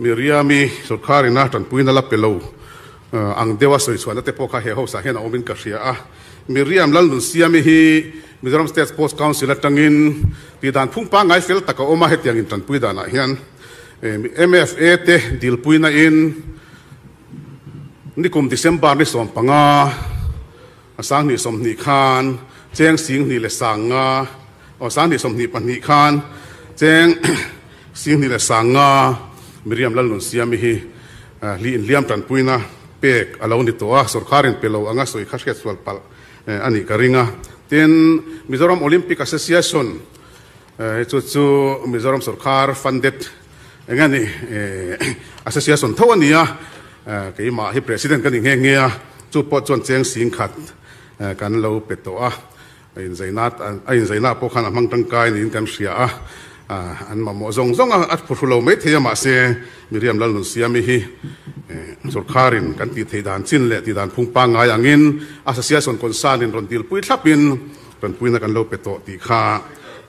Miriami sorkarina tanpuina la pe lo ang deuha sawi chhuahna te pawh kha he house ah hian a awmin ka hria a. Miriam Lalnunsiami hi Mizoram State Sports Council atangin tihdan phung pangngai fel tak a awm a, hetiang in tanpui danah hian MFA te dilpuina in nikum December ni 15 a 2020 khan cheng 10 leh 50 aw 2022 khan cheng 10 leh 50 Miriam Lalnunsiami hi hli inhliam tanpuina pek a lo ni tawh a, sorkarin pe lo anga sawi kha hriat sual palh a nih ka ring a. Tin, Mizoram Olympic Association chu chu Mizoram sorkar funded eng a ni association tho a ni a, keimah hi president ka ni nghe nghe a, chu pawh chuan cheng 10,000 kan lo pe tawh a, a inzaina a inzaina pawh khan a hmang tangkai niin kan hria a, an mamawh zawng zawng a a phuhru lo mai thei a, mahse Miriam Lalnunsiami hi sorkarin kan tih theih dan chin leh tih dan phung pangngai angin association concern in rawn dilpui thlapin tanpuina kan lo pe tawh tih kha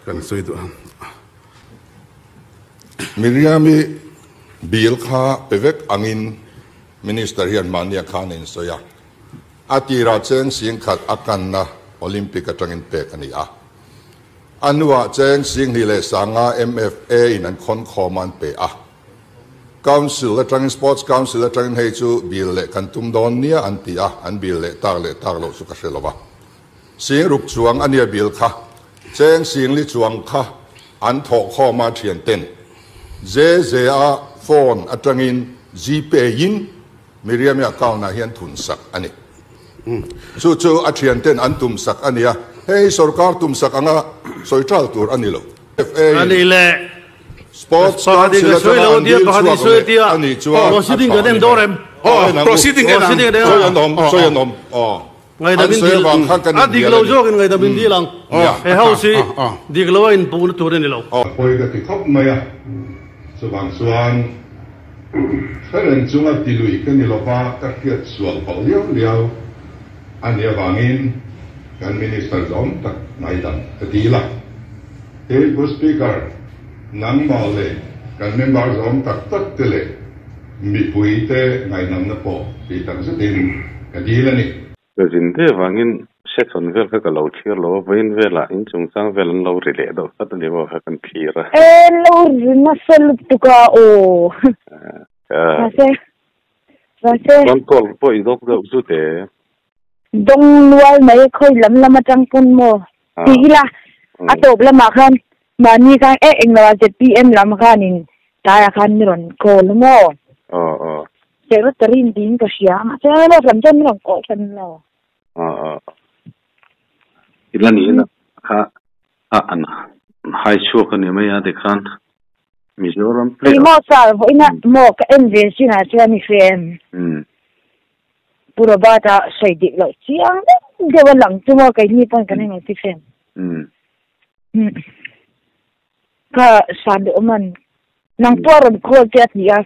kan sawi duh a. Miriami bill kha pe vek angin Minister hian mahnia khan a insawi a, a tirah cheng 10,000 a kanna Olympic atangin pek a ni a. A hnuah cheng 25,000 MFA in an khawn khawm a an pe a. Council atangin Sports Council atangin hei chu bill leh kan tum dawn nia an ti a, an bill leh tak leh tak loh chu ka hre lo va. 60,000 chuang a nia bill kha, cheng 40,000 chuang kha an thawh khawm a thian ten. JJ-a phone atangin Gpay in Miriam-i account ah hian thun sak a ni. Chu chu a thian ten an tum sak a nia, hei hi sorkar tum sak anga sawi tal tur a ni lo. FA in Sports Council atanga an dil chhuak leh a nih chuan a tha a ni mai. Sawi an awm, sawi an awm. An sawi avang khan kan inhnial a ni. Pawi ka ti khawp mai a, chuvang chuan hre reng chunga ti lui ka ni lova ka hriat sual palh liau liau a nih avangin kan Minister zawm tak ngaidam ka dil a. Tin, Pu Speaker, nangmah leh kan member zawm tak tak te leh mipui te ngaihnamna pawh tih tak zetin ka dil a ni. Ka zin deuh vangin section vel kha ka lo thlir lo a, vawiin velah inchungchang vel an lo ri leh deuh tlat a ni maw kha kan thlir a. E lo ri nasa lutuk a aw. Mahse, mahse. Phone call pawh i dawk deuh zut e. Dawng nual mai khawi lam lam atang pawn maw ti ila a tawp lamah khan mahni khan eh englo ah ZPM lam khanin tlaiah khan mi rawn call a maw. Aw aw. Secretary in tiin ka hria a mahse lawk lam chuan min rawn call hran lo. Aw aw. Ila ni na kha a an hai chhuak a ni mai a tikhan Mizoram player. Ih maw sir vawiina maw ka en ve chinah chuan i hria em? Pu Robert-a sawi dik loh chiang deuh deuh a lang chu maw keini pawn kan englo ti fem. Ka san duh awm an nang pawh a rawn call che a ti a,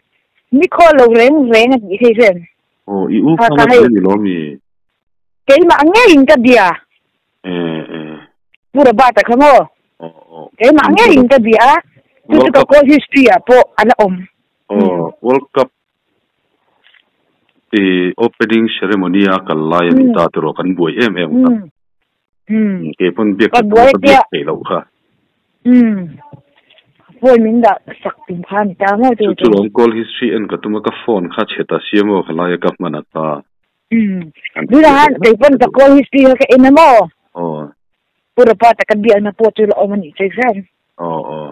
mi call lo reng reng a tih hei fem. Aw i u kha la bia ni lo mi? Keimah ngeiin ka bia. Pu Robert-a kha maw? Keimah ngeiin ka bia a, chu chu ka call history ah pawh a la awm. Aw World Cup I opening ceremony a kal lai a ni ta tiraw kan buai em em kha. Kei pawn biak ka tum a ka biak theih loh kha. Phone min dah sak tum kha a ni ta maw chu chu. Chu lawm call history en ka tum a ka phone kha chhe ta sia maw kha lai a ka hman a ta. Tunah khan kei pawn ka call history kha ka en a maw. Aw. Pu Robert a ka biakna pawh chu la awm a nih che hian. Aw aw.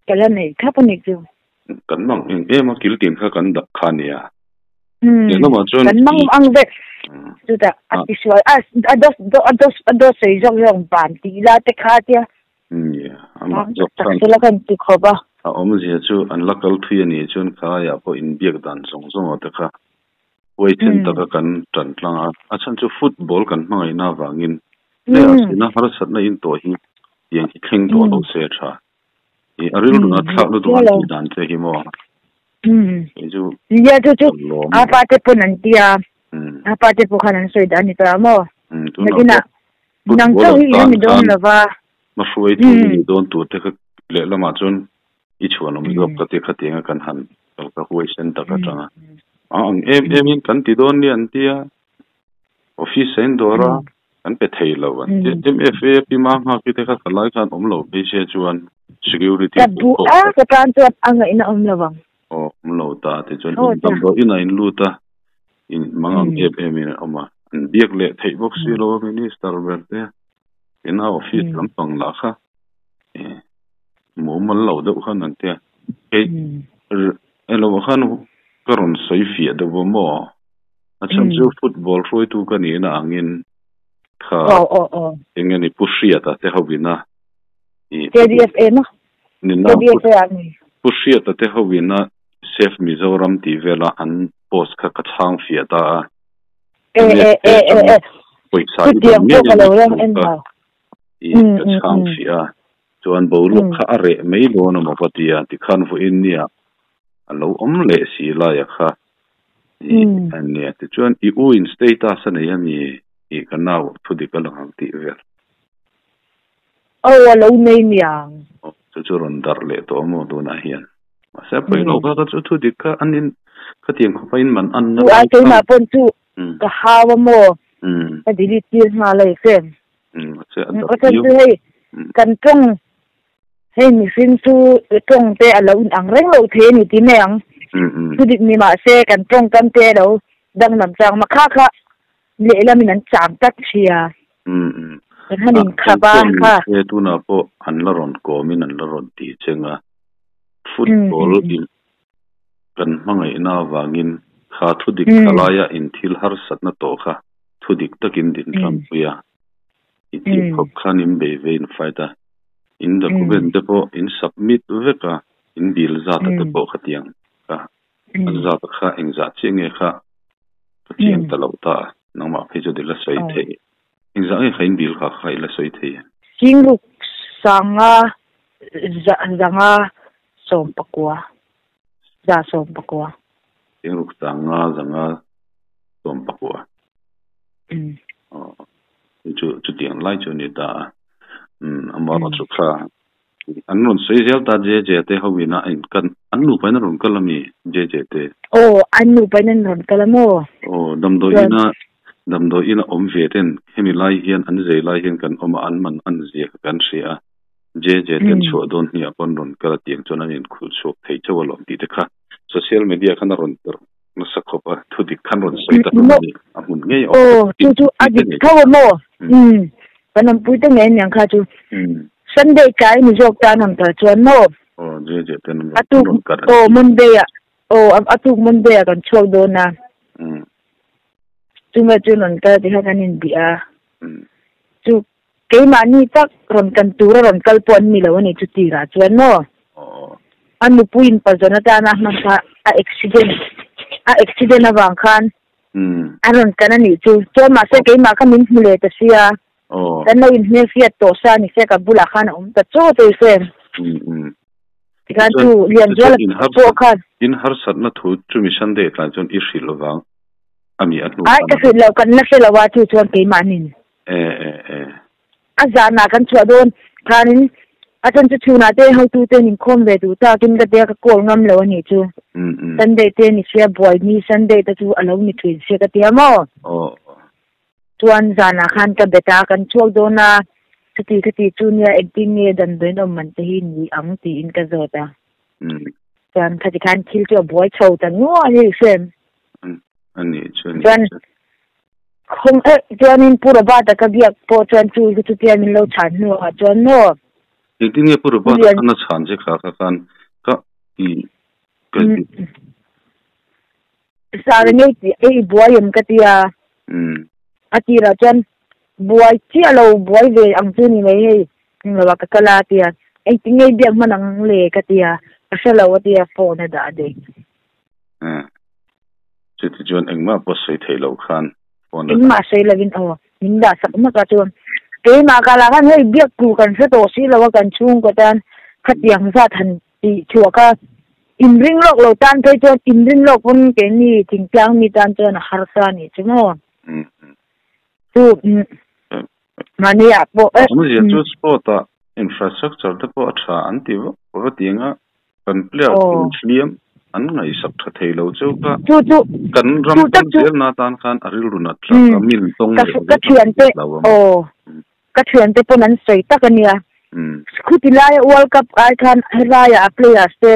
Ka la nei thlap a nih chu. Kan mang eng em a kil tin kha kan dak kha nia. Lehlamah chuan Kan mang ang vek. Chutah a ti sual a a dos a dos a dos sawi zawk zawk ban tih la te kha tia. Nia a mah zawk khan. Tak sela kan ti khawp a. A awmzia chu an la kal thui a nih chuan kha aiah pawh inbiak dan zawng zawng ah te kha huaisen taka kan tan tlang a. A chhan chu football kan hmangaihna avangin hei ah sina harsatna in tawh hi tiang hi thleng tawh lo se a tha. I a rilru a thlak lutuk an tih dan che hi maw? Kei chu Nia chu chu a pa te pawn an ti a, a pa te pawh khan an sawi dan a ni ta maw? Nakinah nang chauh hi i la ni dawn lo va. Hmahruaitu i nih dawn tur te kha lehlamah chuan i chhuanawm zawk ka ti khatiang a kan han kal. Ka huaisen tak atanga. Ang ang em em in kan ti dawn ni an tia. Office a in dawr a, kan pe thei lo an tia. MFA pi ma nghak te kha ka lai khan awm lo phei se chuan security Ka duh a, ka tan chuan a ngaihna awm lo ang. Aw, awm lo ta ti chuan in damdawi in a in lut a, in mang ang em em in an awm a. An biak leh theih bawk si lo a minister ber te. Ina office lampang lah kha mumal lo deuh khan an tia. Kei elo khan ka rawn sawi fiah deuh a maw? A chhan chu football hruaitu ka nihna angin kha eng nge ni Pu Hriata te hovina KDFA maw? KDFA a ni. Pu Hriata te hovina Save Mizoram tih vela an post kha ka chhang fiah ta a. E e e e e. Pawisa i Chutiang ban pawh ka ngei lo a reng nih en thu kha lo. I ka chhang fiah a. Chuan boruak kha a reh mai dawn a maw ka ti a, tikhan vawiin nia a lo awm leh si laia kha i a nia. Tichuan i u in status a nei a mi i ka nau thu dik a lang ang tih vel. Aw a lo nei niang. Aw chu chu rawn darh leh tawh maw tunah hian. Mahse a pawi lo kha ka chu thu dik kha an in khatiang khawpa in man an na Chu lai a keimah khan. pawn chu ka hau a maw ka delete tir nghal a i fem. Mahse a darh A chhan viau. chu hei kan tawng hei mihring chu tawng te a lo in ang reng lo thei a ni ti mai ang. Thu dik ni mahse kan tawngkam te a lo danglam chang ma kha kha Lehlam in an chang tlat sia. Kan han inkhap a kha. He tunah pawh an la rawn kawmin an la rawn ti cheng a. Football in kan hmangaihna avangin kha thudik khalaia in thil harsatna tawh kha thudik takin din tlangpui a. I tih khawp khan in bei ve in fight a. In document te pawh in submit vek a, in bill zat a te pawh khatiang kha. A zat kha engzah chiah nge kha ka chiang ta lo ta a, nangmah phei chu i la sawi thei. Engzah nge kha in bill kha kha i la sawi thei? Singruk sanga zanga sawmpakua, za sawmpakua. Singruk sanga zanga sawmpakua. Aw, chu chutiang lai chu a ni ta a. Amaherawhchu kha An rawn sawi zel ta JJ te ho ina in kan an nupa in a rawn kal ami JJ te. Aw an nupa in an rawn kal a maw? Aw damdawi ina damdawi ina awm ve ten hemi lai hian an zei lai hian kan awm a an man an zia kha kan hria a JJ te an chhuah dawn hniah pawh an rawn kal a tiang chuan an inkhulh chhuak thei chauh alawm tih te kha social media khan a rawn tirh nasa khawp a thu dik khan rawn sawi ta hlawm a ni a hmun ngei a awm. Aw chu chu a dik tho a maw? Umm kan awmpui te ngei aniang kha chu Sunday tlai ni zawk tan ang tar chuan maw? Aw je je ten an rawn kar aw Monday ah aw a tuk Monday ah kan chhuak dawn a chumah chuan rawn kal ti kha kan inbih a chu keimahni tak rawn kan tura rawn kal pawh an ni lo a ni chu tirah chuan maw? A nupuiin pazawn atana hman kha a accident a accident avang khan a rawn kan a nih chu chuan mahse keimah kha min hmu leh ta sia. Kan lo inhmelhriat tawh sa ni se ka bulah khan a awm ta chaw te se. Tikhan chu Lianzuala pawh khan. In harsatna thu chumi Sunday tlai chuan i hrilh lovang a mi a hnu khan. Ai ka hrilh lo, kan la hre lo a chu chuan keimahnin. E e e. A zanah kan chhuah dawn khanin a chan chu chhunah te hotu ten inkhawm ve duh takin ka tia ka call ngam lo a nih chu. Sunday te ni sia buaini Sunday te chu a lo ni thin sia ka tia maw. Aw. Chuan zanah khan ka bet a, kan chhuak dawn a, chuti khati chu nia engtin nge damdawiin awm man te hi ni ang tiin ka zawt a. Chuan khati khan thil chu a buai chho ta nual a ni hrem. A ni chu a ni. Chuan khawng eh chuanin Pu Robert-a ka biak pawh chuan chu chu chutia min lo chhan hnuah chuan maw. Engtin nge Pu Robert-a khan a chhan che kha kha khan ka i ka Sara ngei tih ei buai em ka ti a, a tirah chuan buai chiah lo buai ve ang chu ni mai hei englo ah ka kal a tia, engtin ngei biak hman ang le ka ti a, ka hre lo a tia phone a dah daih. Chuti chuan engmah pawh sawi theih loh khan phone a dah. Engmah sawi lovin aw min dah sak mak a chuan keimah ka lah khan hei biak tur kan hre tawh si lo a kan chhungkaw tan khatiang zat han tih chhuah kha inring lawk lo tan phei chuan inring lawk pawn keini thingtlang mi tan chuan a harsa a nih chu maw? Chu mahni ah pawh eh. Awmzia chu sport ah infrastructure te pawh a tha an ti vak vak a ti anga kan player te in hliam. An ngaihsak tha thei lo cheu kha. Chu chu Kan ram chu tak kal chu zel na tan khan a rilru nat thlak um a min tawng ka leh ka vek ang thian te tih lo ang. aw ka thian te pawn an sawi tak a nia. Khuti laia World Cup ai khan helaiah a players te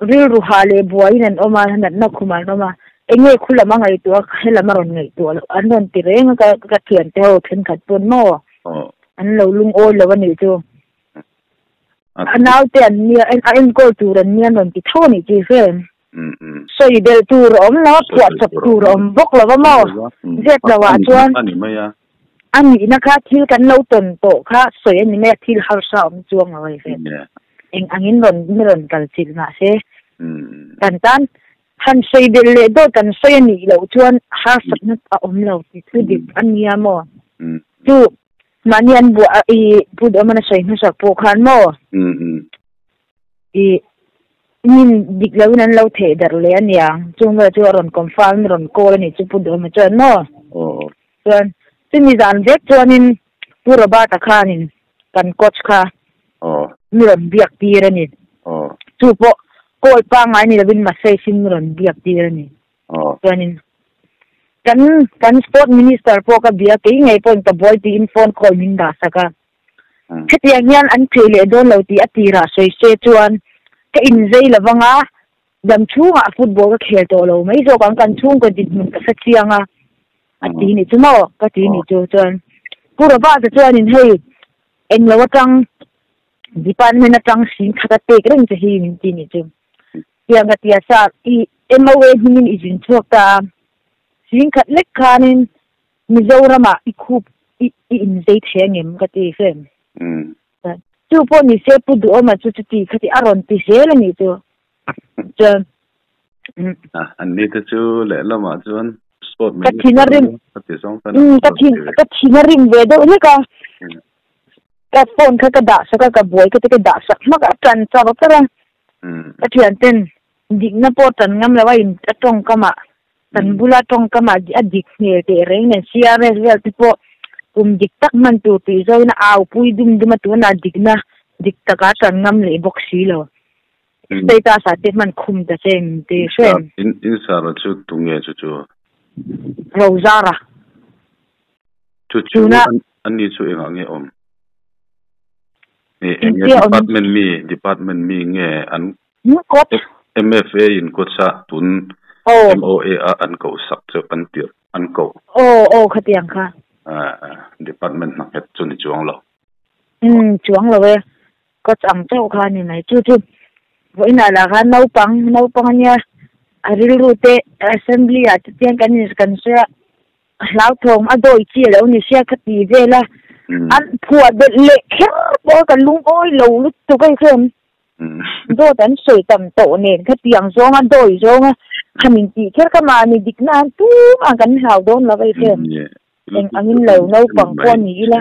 rilru hah leh buaiin an awm a, natna khum an awm a, enge khu lam a ngaihtuah a, helam a rawn ngaihtuah loh an rawn ti reng a ka ka thian te ho thenkhat pawn maw an lo lungawi lo a nih chu. A naute an nia a enkawl tur an nia an rawn ti tho a nih chu i hre em? Sawi belh tur a awm lo a, phuah chawp tur a awm bawk lo a maw? Zep lo ah chuan a nihna kha thil kan lo tawn tawh kha sawi a ni mai a, thil harsa a awm chuang lo a i hre. Eng angin rawn mi rawn kal chilh mahse kan tan han sawi belh leh dawt kan sawi a nih loh chuan harsatna a awm lo tih thu dik a nia maw? Chu Mahni an buah i Pu Duhawman a sawi hmasak pawh khan maw? I min dik loin an lo theih darh leh a niang. Chung vel chu a rawn confirm a rawn call a nih chu Pu Duhawma chuan maw? Chuan chumi zan vek chuanin Pu Robert-a khanin kan coach kha mi rawn biak tir a ni. Chu pawh call pangngai ni lovin message in mi rawn biak tir a ni. Chuanin kan kan sport minister pawh ka bia kei ngei pawhin ka buai tiin phone call min dah sak a. Hetiang hian an thei leh dawn lo tih a tirah sawi se chuan ka inzei lo vang a, dam chhungah football ka khel tawh lo mai zawk ang, kan chhungkaw dinhmun ka hre chiang a, a ti nih chu maw ka ti nih chu. Chuan Pu Robert-a chuanin hei englo atang department atang sing khat a pek reng che hi min ti nih chu. Tiang ka tia sa i MOA hmingin i zin chhuak ta a, sing khat lek khanin Mizoramah i khup i i inzei thei angem ka ti fem. Chu pawh ni se Pu Duhawma chu chuti khati a rawn ti zel a nih chu. Chuan An ni te chu lehlamah chuan sport Ka thin a rim ka ti zawng khan an ka thin ka thin a rim ve deuh hlek a. Ka phone kha ka dah sak a, ka buai kha te ka dah sak hmak a, a tan char char a. Ka thian ten dikna pawh tan ngam lo a in a tawngkam ah kan bula tawngkam ah a dik hmel teh reng nen CRS vel te pawh kum dik tak hman tur tih zawin a au pui dum dum a tunah dikna dik takah tan ngam leh bawk si lo. Status ah te hman khum ta che min ti hrem. In sara chu tunge chu chu? Rozara. Chu chu an ni chu engah nge awm? Enge department mi department mi nge an MFA in coach a tun MOA a an koh sak chu an tirh an koh. Aw aw khatiang kha. Department hna nghet chu ni chuang lo. Umm chuang lo e. Coach ang chauh kha a ni mai. Chu chu vawiinah lah khan naupang naupang ania a rilru te assembly ah te chian kan in kan sawi a. Hlauthawng a dawi chi a lo ni sia ka ti vel a, an phuah belh leh kher pawh a ka lungawi lo lutuk a ikhem. Dawt an sawi tam tawh nen khatiang zawng a dawi zawng a han intih kher kha mahni dikna an tumah kan hlau dawn lo a ikhem. Eng angin lo naupang pawh a ni ila.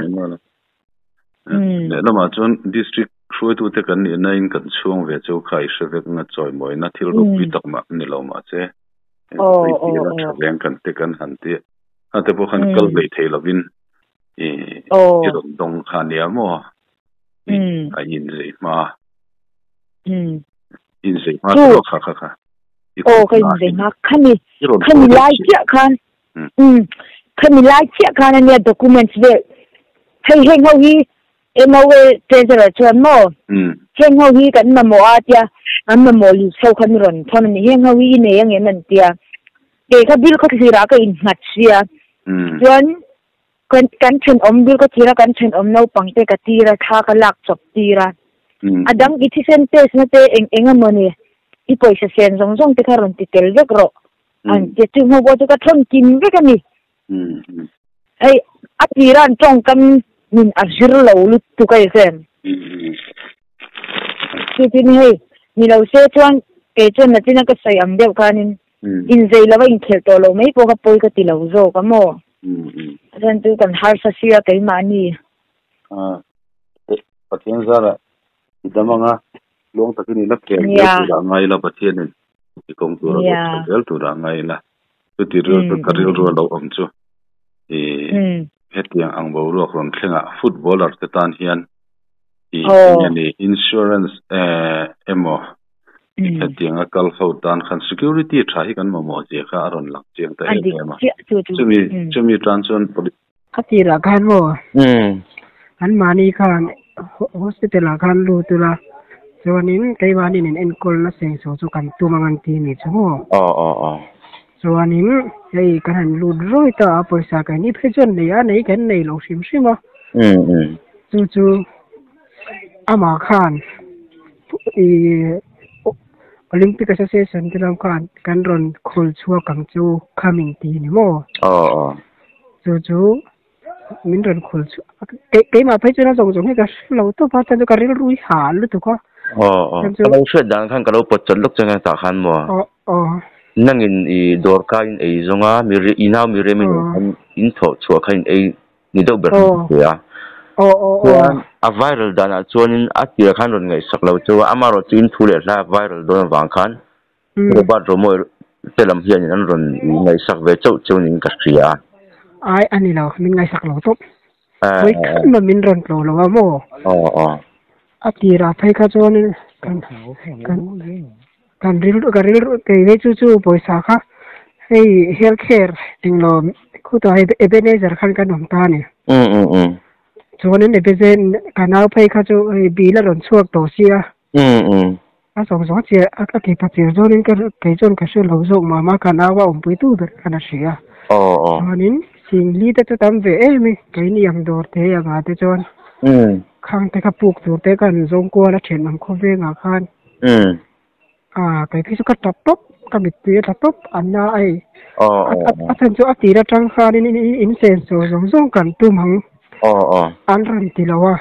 Lehlamah chuan district hruaitute kan nih nain kan chhuang ve chu kha i hre vek nga chawimawina thil ropui tak mah ni lo mahse eng tha veng kan te kan han ti a te pawh khan kal hlei thei lovin i i rawn dawng kha nia maw a inzei hma inzei hma chu kha kha kha aw ka inzei hma khami khami lai chiah khan Umm khami lai chiah khan ania documents vel hei heng ho hi MOA treasurer chuan maw heng ho hi kan mamawh a tia an mamawh list ho khan rawn thawn a ni heng ho hi i nei angem an tia kei kha bill khawthlir ah ka innghat sia chuan kan kan thenawm bill khawthlir a kan thenawm naupang te ka tir a thla ka lak chawp tir a a dang i thisen test na te eng eng emaw ni i pawisa sen zawng zawng te kha rawn ti tel vek rawh An che chu hmu pawh chu ka thawn kim vek a ni. Hei a tira an tawngkam min a zir lo lutuk a i hrem. Chu tin hei ni lo se chuan kei chuan nachina ka sawi ang deuh khanin inzei lova inkhelh tawh lo mai pawh kha pawi ka ti lo zawk a maw. Chuan chu kan harsa sia keimahni. Pathian zara i dam anga tluang takin i la khel zel turah ngai ila Pathianin i kawng tura lo khel zel turah ngai ila chuti rilru ka rilru a lo awm chu i hetiang ang boruak rawn thlengah footballer te tan hian i enge ni insurance emaw Hetianga kal ho tan khan security tha hi kan mamawh zia kha a rawn lang chiang ta em em a. Chumi chumi tan chuan police. A tirah khan maw an mahni khan hospital ah khan lut ula chuanin keimahni in enkawlna sengso chu kan tum ang an ti a nih chu maw. Chuanin hei kan han lut rawi ta a pawisa keini phei chuan nei a nei kan nei lo hrim hrim a. Chu chu amah khan ih Olympic Association te lam khan kan rawn khul chhuak ang chu kha min ti ni maw? Chu chu min rawn khul chhuak keimah phei chuan a zawng zawng hi ka hre lo tawp a chuan chu ka rilru hi ha lutuk a. Ka lo hriat dan khan ka lo pawt chawt lawk chang a tah khan maw? Nangin i dawr kaiin ei zawng a i nau mi remin in thawh chhuah kha in ei ni deuh ber kan ti a. Chuan a viral danah chuanin a tirah khan rawn ngaihsak lo chu a, amaherawhchu in thu leh hla viral dawn avang khan Robert Romawia te lam hianin an rawn ngaihsak ve chauh cheu niin ka hria a. Ai a ni lo, min ngaihsak lo tawp. Vawi khat mah min rawn tlawh lo a maw? A tirah phei kha chuanin kan kan rilru ka rilru kei vei chu chu pawisa kha hei health care englo khutah hei Ebenezer khan kan awm ta a ni. Chuanin Ebezen ka nau phei kha chu hei bill a rawn chhuak tawh sia. A zawng zawng a chiah a ke pa chiah zawnin ka kei chuan ka hre lo zawk mah mah ka nau a awmpui tu ber khan a hria. Chuanin Singli te chu tam ve em i keini ang dawr te anga te chuan khang te kha puk tur te khan zawng kual a then ang khawvengah khan. A kei phei chu ka tap tawp ka mittui a tla tawp an na a ei. A chhan chu a tir atang khanin in senso zawng zawng kan tum ang an rawn ti lo a.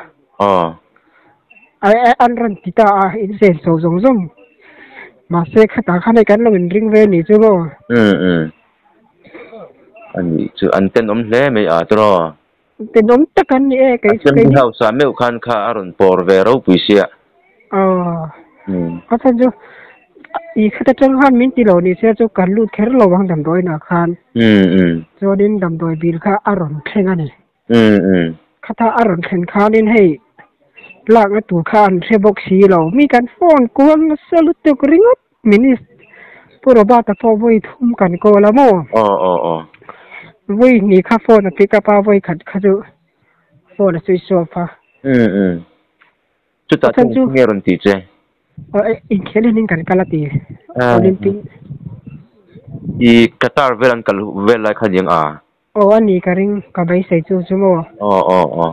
An rawn ti ta a in senso zawng zawng mahse khatah khan hei kan lo inring ve anih chu maw. Anih chu an tenawm hle mai a tawrh. Tenawm tak an ni e kei chu kei. Assembly House ah meuh khan kha a rawn pawr ve ropui sia. Aw a chhan chu i khat atang khan min ti lo ni sia chu kan lut kher lo ang damdawiin ah khan. Chuanin damdawi bil kha a rawn thleng a ni. Khata a rawn thlen khanin hei lakna tur kha an hre bawk si lo. Mi kan phone kual nasa lutuk ringawt Minis Pu Robert-a pawh vawi thum kan call a maw? Vawi hnih kha phone a pick up a, vawi khat kha chu phone a switch off a. Chutah chuan enge rawn tih che? Inkhel hianin kan kal a ti. Olympic. I Qatar vel an kal vel lai kha aniang a? Aw a ni ka ring, ka beisei chu chu maw? Aw aw aw.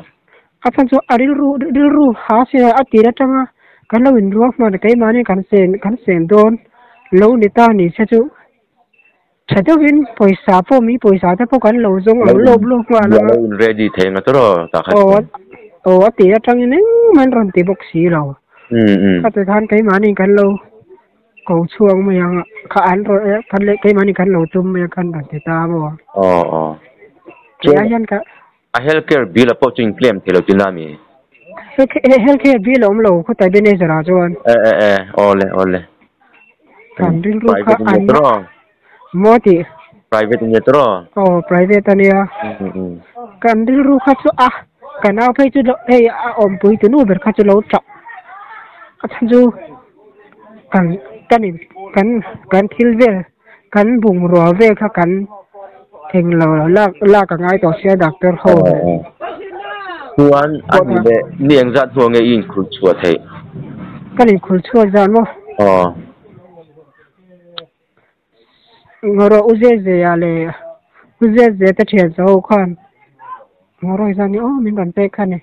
A chhan chu a rilru rilru ha sia a tir atanga kan lo inruang hman keimahni kan sen kan sen dawn lo ni ta ni se chu tha deuhin pawisa pawh mi pawisa te pawh kan lo zawng ang lawp lawp nghal anga. Lo in ready thei nga tawrh tah khat. Aw aw a tir atangin engmah an rawn ti bawk si lo. Khati khan keimahni kan lo. Ko chhuak mai ang kha an rawn eh kan leh keimahni kan lo tum mai a kan rawn ti ta maw? Aw aw. Kei hian ka. A health care bill a pawh chu in claim thei lo tihna ami? Health care bill a awm lo khawtai Ebenezer ah chuan. Eh eh eh aw le aw le. Kan rilru kha an maw tih. Private ania tawrh aw? Aw private ania. Kan rilru kha chu a ka nau phei chu hei a awmpui tunu ber kha chu lo tap a chhan chu. Kan kan in kan kan thil vel kan bungrua vel kha kan englo lak lak a ngai tawh sia doctor ho nen. Chuan a ni leh ni engzat hnuah nge i inkhul chhuah theih? Kan inkhul chhuah zan maw? Aw. Ngawrawh u Zezea leh u Zezea te thian sa ho khan ngawrawh hi zan ni aw min rawn pek kha ni.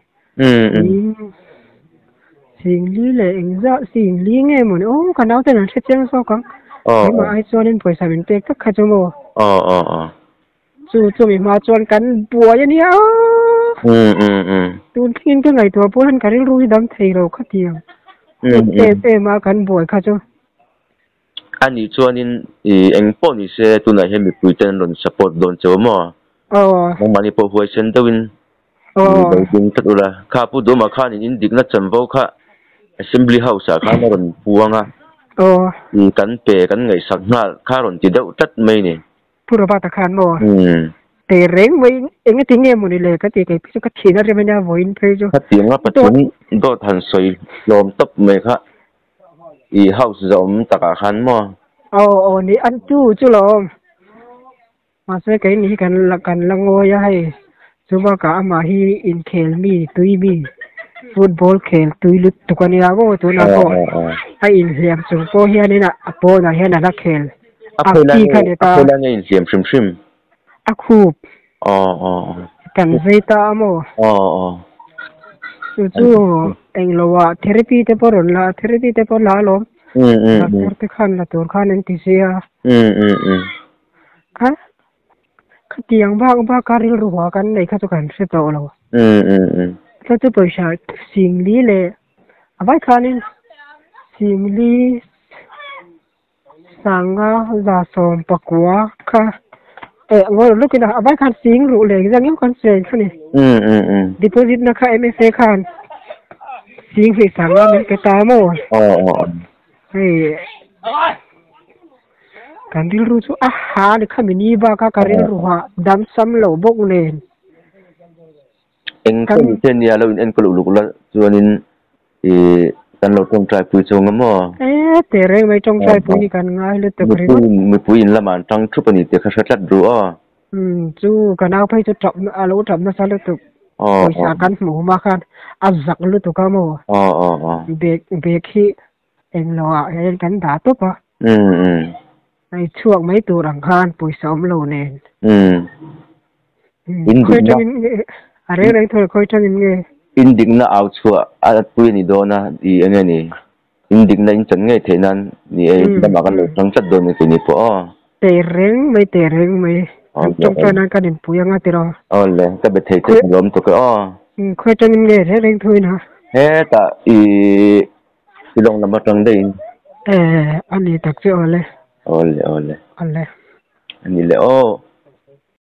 Singli leh engzah singli nge maw ni aw ka naute an hre chiang zawk ang. Keimah ai chuanin pawisa min pek tak kha chu maw. Chu chumi hma chuan kan buai a nia. Tun thlengin ka ngaihtuah pawh hian ka rilru hi dam thei lo kha tiang. Em em a kan buai kha chu. A nih chuanin i eng pawh ni se tunah hian mipui ten an rawn support dawn cheu maw? Nangmahni pawh huaisen deuhin i lo ding tlat ula. Kha Pu Duma khanin in dikna chanvo kha Assembly House ah khan a rawn puang a, i kan pe kan ngaihsak nghal kha a rawn ti deuh tlat mai ni. Pu Robert-a khan maw? Pe reng mai engati nge maw ni le ka ti kei phei chu ka thin a rem a nia vawiin phei chu. Khatianga patling dawt han sawi hlawm tawp mai kha. I house zawm takah khan maw? Aw aw ni an chu chu lawm. Mahse kei ni hi kan la kan la ngawi a hei chu bakah amah hi inkhel mi tui mi football khel tui lut tuk a nia maw tunah pawh a inhliam chung pawh hianin a pawnah hian a la khel A khawi lai nge a khawi lai nge inhliam hrim hrim? A khup. Aw aw aw. Kan vei ta a maw? Aw aw. Chu chu englo ah therapy te pawh rawn la therapy te pawh la alawm. Doctor te khan la tur khan an ti sia. Kha khatiang bak bak a rilru hua kan nei kha chu kan hre tawh lo. Kha chu pawisa singli leh a vai khanin singli Sanga 19 kha eh ngawi lawk ila a vai khan sing ruh leh engzah ngeuh khan cheng kha ni. Deposit na kha MSA khan sing hnih sanga min pe ta maw? Hei kan rilru chu a ha ni kha mini bak a ka rilru ha dam sam lo bawk nen. Eng pawh ni se nia lo in enkawl uluk la chuanin ih kan lo tawngtai pui chu anga maw? E teh reng mai tawngtai pui hi kan ngai lutuk ringawt. Mipui in lamah an tang thup a ni tih kha hre tlat ru aw. Umm chu ka nau phei chu tap a lo tap nasa lutuk. Pawisa kan hmuh hma khan a zak lutuk a maw? Bag bag hi englo ah hian kan dah tawp a. Hei chhuak mai tur ang khan pawisa awm lo nen. Khawi tangin nge a reng reng thawh khawi tangin nge. In dikna au chhuah a pui a ni dawn a i enge ni in dikna in chan ngei theih nan ni e lamah kan lo tang tlat dawn ni keini pawh aw. Teh reng mai teh reng mai kan tawngtai nan kan inpui anga tiraw. Aw le ka be thei che lawm tuk e aw. Khawi tangin nge reng reng thuin ha. Hetah i Shillong lam atang daih in. Eh, a ni tak che awle. Awle, awle. Awle. A ni le aw.